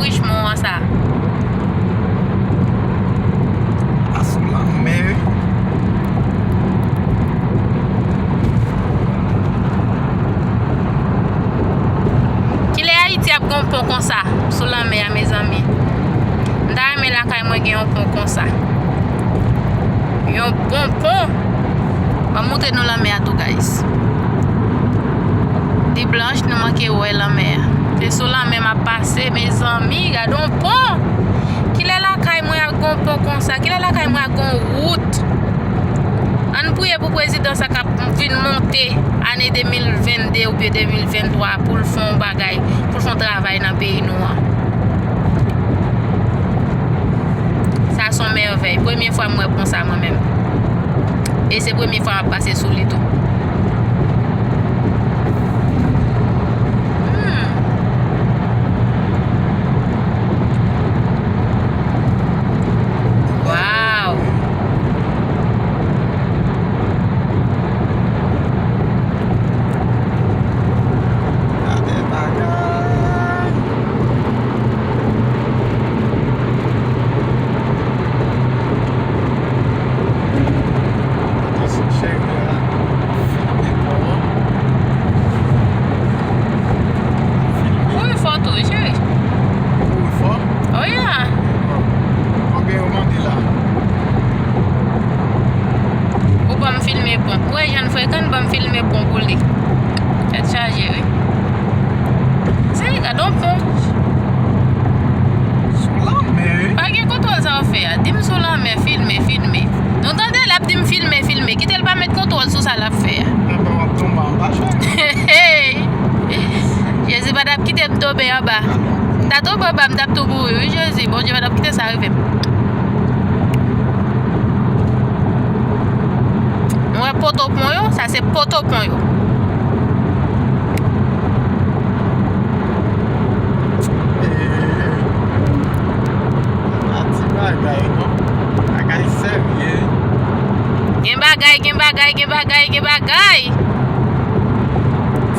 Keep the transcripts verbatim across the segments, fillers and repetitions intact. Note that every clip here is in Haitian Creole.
Richmond an sa. Asou lanmè wi. Kilè Ayiti ap gen yon pon konsa sou lanmè a, mezanmi? M ta renmen lakay mwen gen yon pon konsa. Yon bon pon. Ban m montre nou lanmè a tou, guys. Li blanch, nou manke wè lanmè a. Se sou lanmè m ap pase, mezanmi, gade yon pon. Kilè lakay mwen ap gen yon pon konsa? Kilè lakay mwen ap gen yon wout? Ann priye pou prezidan sa k ap vin monte ane de mil vennde oubyen de mil venntwa pou l fè yon bagay, pou l fè yon travay nan peyi nou an. Sa se yon mèvèy. Premye fwa m wè pon sa mwen menm. E se premye fwa m ap pase sou li tou. Hmm. Wow. Gade bagay. Atann, cheri a. Filme pon an. Filme. Wi, fò tou, wi, cheri. Wi, fò. Oh, yeah. Konbyen yo mande la? Ou ban m filme pon. Ou wè jan l frekan, ban m filme pon pou li. Tèt chaje, wi. Se li, gade yon pon. Sou lanmè, wi. Pa gen kontwòl sa w fè a. Di m sou lanmè, filme, filme. Nou tande l ap di m filme, filme. Kite l pa met kontwòl sou sa l ap fè a. Enben, w ap tonbe anba, cheri. Hey! Jezi pa t ap kite m tonbe anba. M ta tonbe anba, m t ap tou mouri, wi, Jezi. Bondye pa t ap kite sa rive m. Mwen wè poto pon yo, sa se poto pon yo. Hey, pa ti bagay, non. Bagay serye. Gen bagay, gen bagay, gen bagay, gen bagay.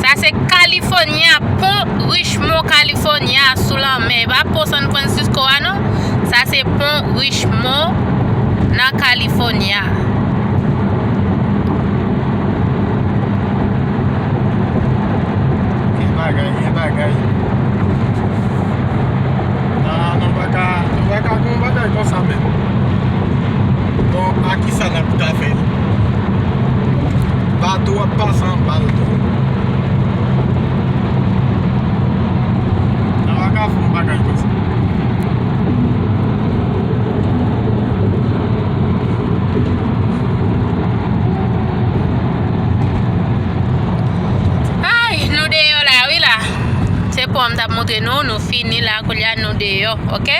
Sa se California, pon Richmond, California, sou lanmè. E pa pon San Francisco a, non. Sa se pon Richmond nan California. Gen bagay, gen bagay. Ah, nou pa ka, nou pa ka gen yon bagay konsa menm. Bon, a kisa n ap ka fè l? Bato ap pase anba l tou. Nou pa ka fè yon bagay konsa. Ay, nou deyò la, wi la. Se pon m t ap montre nou, nou fini la, kounye a nou deyò, oke?